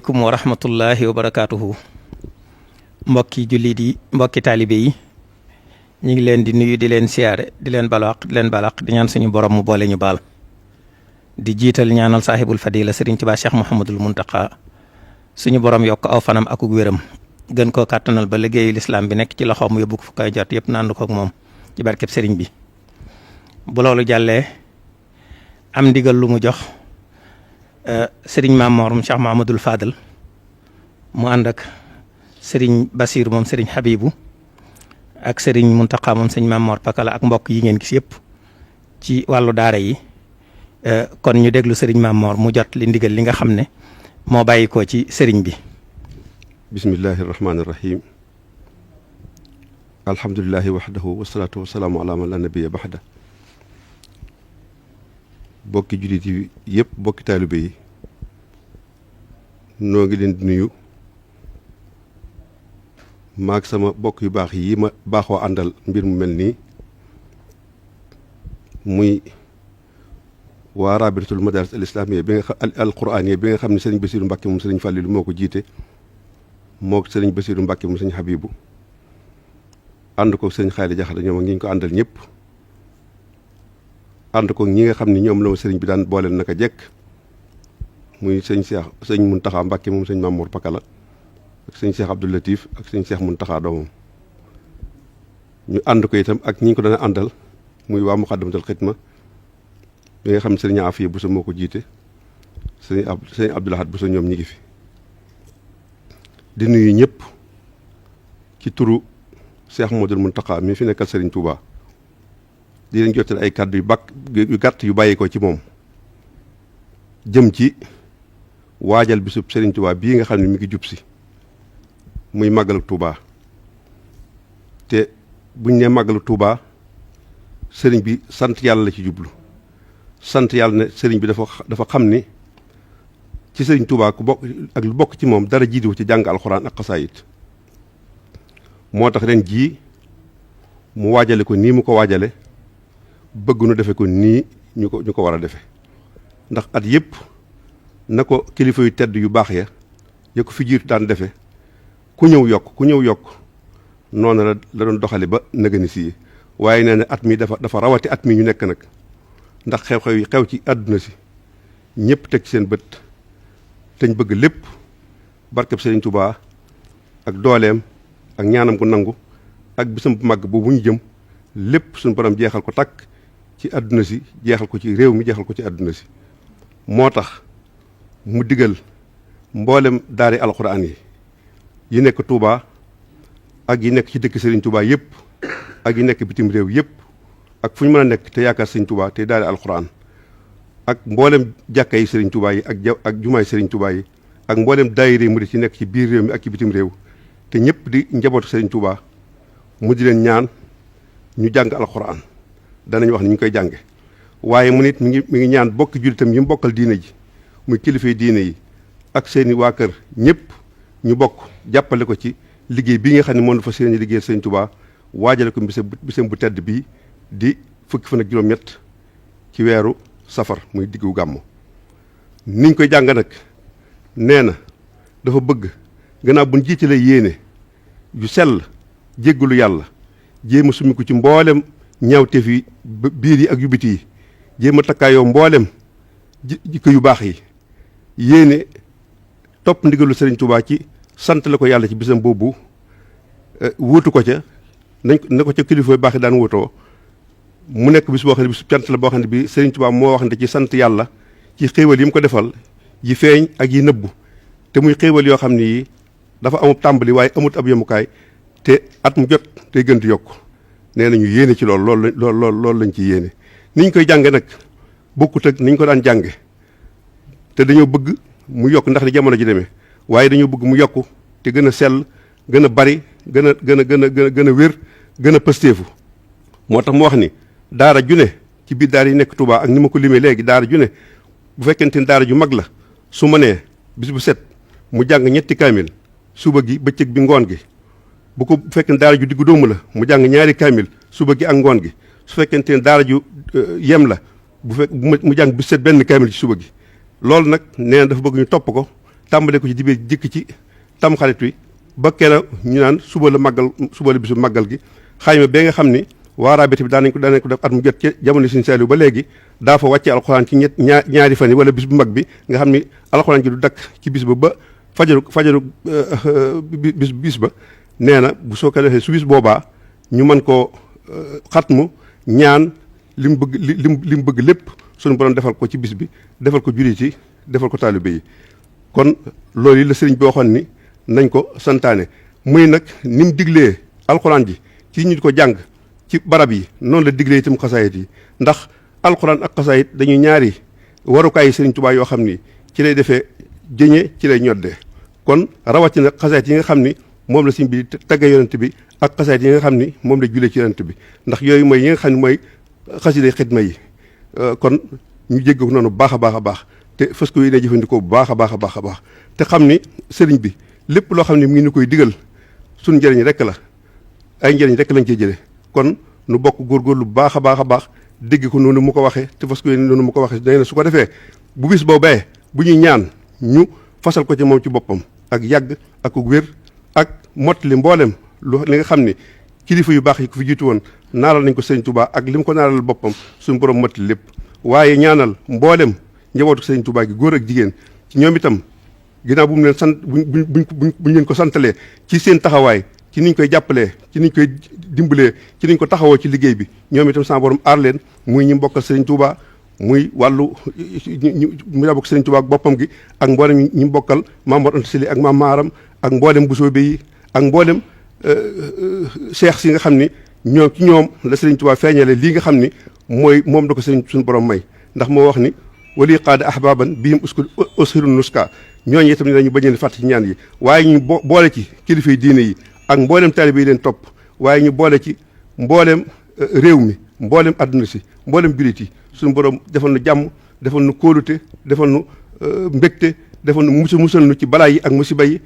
asalaamaaleykum wa rahmatullahi wa barakaatuhu. Mbokki jullit yi mbokki taalibe yi ñu ngi leen di nuyu di leen siyaare di leen balaq di ñaan suñu borom mu boole ñu baal di jiital ñaanal saahibul fadila Sëriñ Tuubaa Cheikh Mouhamadul Muntaqa suñu borom yokk aw fanam akuk wéram gën koo kàttanal ba liggéeyu lislaam bi nekk ci loxoom mu yóbbu ko fu koy jot yëpp naandu kook moom ci barkeb sëriñ bi. bu loolu jàllee am ndigal lu mu jox sëriñ Maam Mor Cheikh Mahamadul Fadal mu ànd ak sëriñ Basiir moom sëriñ Habibu ak sëriñ Muntaqa moom sëriñ Maam Mor Pakala ak mbokk yi ngeen gis yëpp ci wàllu daara yi kon ñu déglu sëriñ Maam Mor mu jot li ndigal li nga xam ne moo bàyyi ko ci sëriñ bi. bismillahi rahmaani rahim alhamdulilahi waxdahu wasalaatu wasalaamu ala man la nabiya baxda bokki jullit yi yëpp bokki taalibe yi noo ngi leen di nuyu maag sama bokk yu baax yi ma baaxoo àndal mbir mu mel nii muy waa rabitatul madaris al islamiyya bi nga al quraaniyya bi nga xam ne sëriñ Basiiru Mbàkke moom sëriñ Fàllilu moo ko jiite moo sëriñ Basiiru Mbàkke moom sëriñ Habibu ànd ko sëriñ Xaali Jaxate ñoom ak ñi ñu ko àndal ñëpp ànd ko ñi nga xam ne ñoom la ma sëriñ bi daan booleel naka jekk muy sëñ Muntaxa Mbàkke moom sëñ Maam Mor Pakala ak sëñ Cheikh Abdou Latif ak sëñ Cheikh Muntaxa doomam ñu ànd ko itam ak ñi ko daan àndal muy waa Muxaddamatul Xidma bi nga xam ne sëriñ Afiya Buso moo ko jiite sëñ Abdou Lahad Buso ñoom ñi ngi fi di nuyu ñëpp ci turu Cheikh Modou Muntaxa mi fi nekkal sëriñ Touba di leen jottali ay kàddu yu gàtt yu bàyyi ko ci moom jëm ci waajal bisub sëriñ Touba bii nga xam ne mi ngi jub si muy màggalu Touba te buñ ne màggalu Touba sëriñ bi sant yàlla la ci jublu sant yàlla ne sëriñ bi dafa xam ni ci sëriñ Touba ku bokk ak lu bokk ci moom dara jiitu ci jàng alxuraan ak xasaayit moo tax ren jii mu waajale ko nii mu ko waajale bëgg nu defe ko nii ñu ko war a defe ndax at yëpp na ko kilifa yu tedd yu baax ya ko fi jiitu daan defe ku ñëw yokk noonu la doon doxale ba nëgëni si waaye nee na at mi dafa rawati at mi ñu nekk nag ndax xew-xew yi xew ci àdduna si ñëpp teg ci seen bët teñ bëgg lépp barkeb Sëriñ Tuubaa ak dooleem ak ñaanam gu nangu ak bisam bu màgg boobu ñu jëm lépp suñu borom jeexal ko takk ci àdduna si jeexal ko ci réew mi jeexal ko ci àdduna si moo tax mu digal mboolem daari alxuraan yi nekk Touba ak yi nekk ci dëkk Serigne Touba yëpp ak yi nekk bitim réew yëpp ak fu ñu mën a nekk te yaakaar Serigne Touba te daari alxuraan ak mboolem jàkka yi Serigne Touba yi ak jumaay Serigne Touba yi ak mboolem daayira mu di ci nekk ci biir réew mi ak ci bitim réew te ñëpp di njabootu Serigne Touba mu di leen ñaan ñu jàng alxuraan danañ wax ni ñu koy jànge waaye mu nit mi ngi ñaan bokki jullitam yi mu bokkal diine ji muy kilifay diine yi ak seeni waa kër ñëpp ñu bokk jàppale ko ci liggéey bi nga xam ne moom dafa seeni liggéey Serigne Touba waajale ko bisam bu tedd bii di fukki fan ak juróom-ñett ci weeru safar muy diggu gàmmu niñ koy jàng nag nee na dafa bëgg gannaaw buñ jiitalee yéene yu sell jéggalu yàlla jéem a summi ko ci mboolem ñaawteef yi biir yi ak yu biti yi jéem a takkaayoo mboolem jikko yu baax yi yéene topp ndigalu Sëriñ Tuubaa ci sant la ko yàlla ci bisam boobu wuutu ko ca na ko ca kilifa yu baax yi daan wuutoo mu nekk bis boo xam ne bis cant la boo xam ne bi Sëriñ Tuubaa moo wax ne ci sant yàlla ci xéewal yi mu ko defal yi feeñ ak yi nëbbu te muy xéewal yoo xam ne yi dafa amub tàmbali waaye amut ab yemukaay te at mu jot tey gën di yokk nee nañu yéene ci loolu lañ ci yéene niñ koy jànge nag bokkut ak niñ ko daan jànge te dañoo bëgg mu yokk ndax ni jamono ji demee waaye dañoo bëgg mu yokk te gën a sell gën a bari gën a wér gën a pësteefu moo tax mu wax ni daara ju ne ci biir daara yi nekk Touba ak ni ma ko limee léegi daara ju ne bu fekkente ni daara ju mag la su ma nee bis bu set mu jàng ñetti kaamil suba gi bëccëg bi ngoon gi bu fekkee ne daara ju diggu dóomu la mu jàng ñaari kaamil suba gi ak ngoon gi su fekkente ne daara ju yem la mu jàng bu set benn kaamil ci suba gi loolu nag nee na dafa bëgg ñu topp ko tàmbale ko ci dibéer jëkk ci tamxarit wi ba keroog ñu naan suba la bisu màggal gi xayma bee nga xam ni waa raabita bi daan nañ ko def at mu jot ci jamono Sëriñ Saaliw ba léegi daa fa wàccee alxuraan ci ñaari fan yi wala bis bu mag bi nga xam ni alxuraan ji du dakk ci bis ba fajaru bis ba nee na bu soo ko defee su bis boobaa ñu mën koo xatmu ñaan li mu bëgg lépp suñu borom defal ko ci bis bi defal ko jullit yi defal ko taalibe yi kon loolu yi la sëriñ bi waxoon ni nañ ko santaane muy nag ni mu diglee alxuraan ji ci ñu ko jàng ci barab yi noonu la diglee itam xasaayit yi ndax alxuraan ak xasaayit dañuy ñaari warukaayi sëriñ Tuubaa yoo xam ni ci lay defee jëñe ci lay ñoddee kon rawatina xasaayit yi nga xam ni moom la sëriñ bi tagge yonent bi ak xasaayit yi nga xam ni moom la julee ci yonent bi ndax yooyu mooy yi nga xam ne mooy xasida xidma yi kon ñu jégg ko noonu baax a baax a baax te fas ko yéene jëfandikoo bu baax a baax a baax a baax te xam ni sëriñ bi lépp loo xam ne mu ngi ñu koy digal suñ njëriñ rek la ay njëriñ rek lañ cey jëlee kon nu bokk góorgóorlu bu baax a baax a baax dégg ko noonu mu ko waxee te fas ko yéene noonu mu ko waxee nee na su ko defee bu bis boobee bu ñuy ñaan ñu fasal ko ci moom ci boppam ak yàgg ak wér ak mottali mboolem li nga xam ni kilifa yu baax yi ko fi jiitu woon naaral nañ ko sëriñ Touba ak li mu ko naaral boppam suñu borom mottali lépp waaye ñaanal mboolem njabootu sëriñ Touba gi góor ak jigéen ci ñoom itam ginnaaw bu mu leen sant buñ leen ko santalee ci seen taxawaay ci niñ koy jàppalee ci niñ koy dimbalee ci niñ ko taxawoo ci liggéey bi ñoom itam sama borom aar leen muy ñi mbokkal sëriñ Touba muy wàllu mu daa bokk sëriñ Touba ak boppam gi ak mboolem ñi mbokkal Maam Mor Anta Sali ak Maam Maaram ak mboolem Busoobe yi ak mboolem cheikh si nga xam ni ñoom ci ñoom la sëriñ Touba feeñale lii nga xam ni mooy moom da ko sëriñ suñu borom may ndax moo wax ni wali qaada ahbaban bihim ushiru nuska ñooñu itam ne dañu bañ leen fàtte ci ñaan yi waaye ñu boole ci kilifa yi diine yi ak mboolem taalibe yi leen topp waaye ñu boole ci mboolem réew mi mboolem adduna si mboolem jullit yi suñu borom defal nu jàmm defal nu kóolute defal nu mbégte defal nu musal nu ci balaa yi ak musiba yi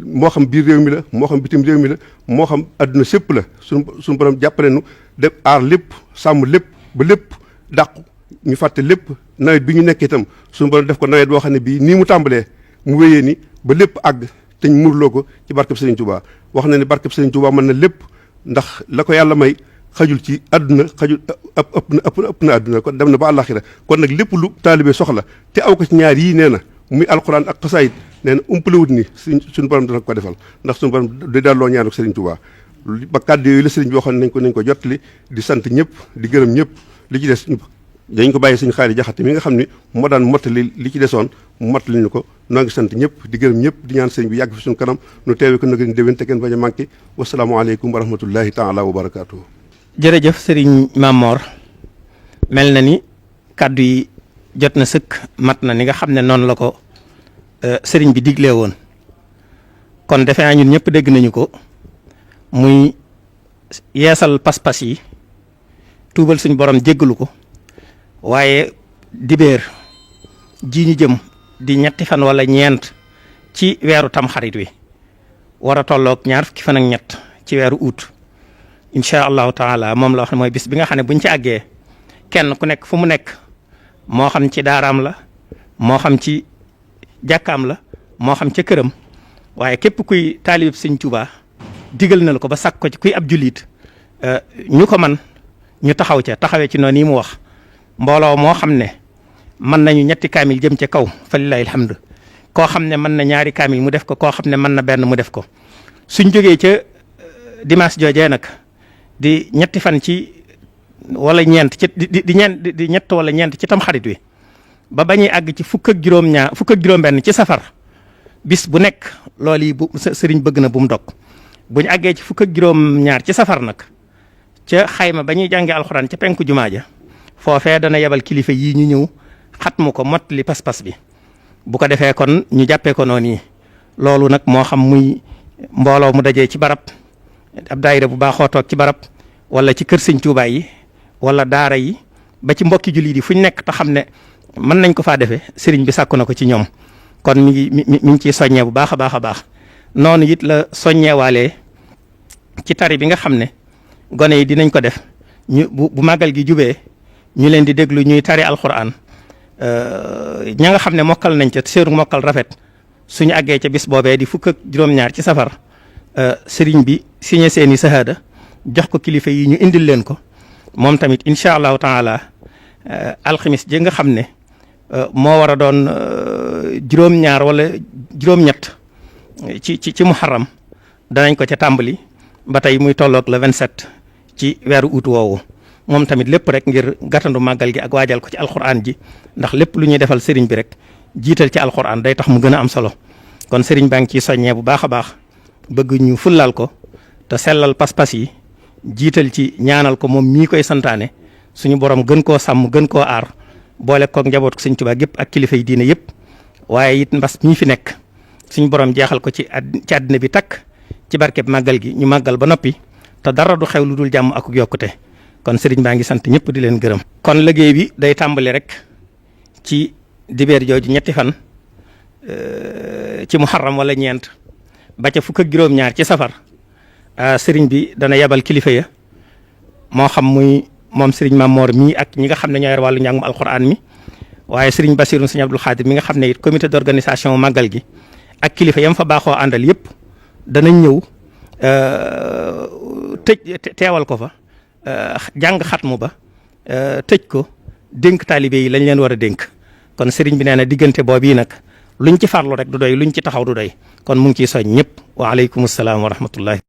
moo xam biir réew mi la moo xam bitim réew mi la moo xam adduna sépp la suñu borom jàppale nu def aar lépp sàmm lépp ba lépp dàqu ñu fàtte lépp nawet bi ñu nekk itam suñu borom def ko nawet boo xam ne bii nii mu tàmbalee mu wéyee ni ba lépp àgg te ñu murloo ko ci barkeb Sëriñ Touba wax na ne barkeb Sëriñ Touba mën na lépp ndax la ko yàlla may xajul ci àdduna xajul ëpp na àdduna kon dem na ba àllaaxira kon nag lépp lu taalibe soxla te aw ko ci ñaar yii nee na muy alxuraan ak xasaayit nee na umpalewut ni suñu borom dana ko defal ndax suñu borom day dalloo ñaanu Sëriñ Touba ba kàddu yooyu la sëriñ bi waxoon nañ ko jottali di sant ñëpp di gërëm ñëpp li ci des dañ ko bàyyi suñu xaari jaxate mi nga xam ni moo daan mottali li ci desoon mottali ñu ko noo ngi sant ñëpp di gërëm ñëpp di ñaan sëriñ bi yàgg fi suñu kanam nu teewe ko nag ñu déwén te kenn bañ a manqué wasalaamaaleykum wa rahmatullahi taala wa barakaatuhu. jërëjëf sëriñ Mamor mel na ni kàddu yi jot na sëkk mat na ni nga xam ne noonu la ko sëriñ bi diglee woon kon defe naa ñun ñëpp dégg nañu ko muy yeesal pas-pas yi tuubal suñu borom jéggalu ko waaye dibéer ji ñu jëm di ñetti fan wala ñeent ci weeru tamxarit wi war a tolloog ñaar fukki fan ak ñett ci weeru août incha allahu taala moom la wax ne mooy bis bi nga xam ne buñ ci àggee kenn ku nekk fu mu nekk moo xam ci daaraam la moo xam ci jàkkaam la moo xam ca këram waaye képp kuy taalib Sëñ Tuubaa digal na la ko ba sàkk ko ci kuy ab jullit ñu ko man ñu taxawee ci noonu yi mu wax mbooloo moo xam ne mën nañu ñetti kaamil jëm ca kaw fa lillahi alhamdu koo xam ne mën na ñaari kaamil mu def ko koo xam ne mën na benn mu def ko suñ jógee ca dimanche joojee nag di ñetti fan ci wala ñeent ci di ñett wala ñeent ci tamxarit wi ba bañuy àgg ci fukk ak juróom-benn ci safar bis bu nekk loolu yi bu sëriñ bëgg na bu mu dog bu ñu àggee ci fukk ak juróom-ñaar ci safar nag ca xayma ba ñuy jàngee alxuraan ca penku jumaa ja foofee dana yebal kilifa yii ñu ñëw xatmu ko mot li pas-pas bi bu ko defee kon ñu jàppee ko noonu yi loolu nag moo xam muy mbooloo mu dajee ci barab ab daayira bu baaxoo toog ci barab wala ci kër Sëñ Tuubaa yi wala daara yi ba ci mbokki jullit yi fu ñu nekk te xam ne mën nañ ko faa defee sëriñ bi sàkku na ko ci ñoom kon mi ngi ciy soññee bu baax a baax a baax noonu it la soññeewaalee ci tari bi nga xam ne gone yi dinañ ko def ñu bu màggal gi jubee ñu leen di déglu ñuy tari alxuraan ña nga xam ne mokkal nañ ca seenu mokkal rafet suñu àggee ca bis boobee di fukk ak juróom-ñaar ci safar sëriñ bi signé seeni sahaada jox ko kilifa yi ñu indil leen ko moom tamit incha allahu taala alxamis ji nga xam ne moo war a doon juróom-ñaar wala juróom-ñett ci muharram danañ ko ca tàmbali ba tey muy tolloog le 27 ci weeru août woowu moom tamit lépp rek ngir gàttandu màggal gi ak waajal ko ci alxuraan ji ndax lépp lu ñuy defal sëriñ bi rek jiital ci alxuraan day tax mu gën a am solo kon sëriñ baa ngi ciy soññee bu baax a baax bëgg ñu fullal ko te sellal pas-pas yi jiital ci ñaanal ko moom mii koy santaane suñu borom gën koo sàmm gën koo aar boole koog njaboot ko Sëriñ Tuubaa gépp ak kilifa yi diine yëpp waaye it mbas mii fi nekk suñu borom jeexal ko ci àddina bi takk ci barkeb màggal gi ñu màggal ba noppi te dara du xew lu dul jàmm ak yokkute kon sëriñ baa ngi sant ñëpp di leen gërëm. kon liggéey bi day tàmbali rek ci dibeer jooju ñetti fan ci muharram wala ñeent ba ca fukk ak juróom-ñaar ci safar sëriñ bi dana yebal kilifa ya moo xam muy moom sëriñ Mamor mii ak ñi nga xam ne ñoo yor wàllu njàngum alquran mi waaye sëriñ Basiru sëriñ Abdul Xaadir mi nga xam ne it comité d'organisation màggal gi ak kilifa yam fa baaxoo àndal yëpp danañ ñëw teewal ko fa jàng xatmu ba tëj ko dénk taalibe yi lañ leen war a dénk kon sëriñ bi nee na diggante boobu yi nag luñ ci farlu rek du doy luñ ci taxaw du doy kon mu ngi ciy soñ ñëpp wa aleykum salaam wa rahmatullahi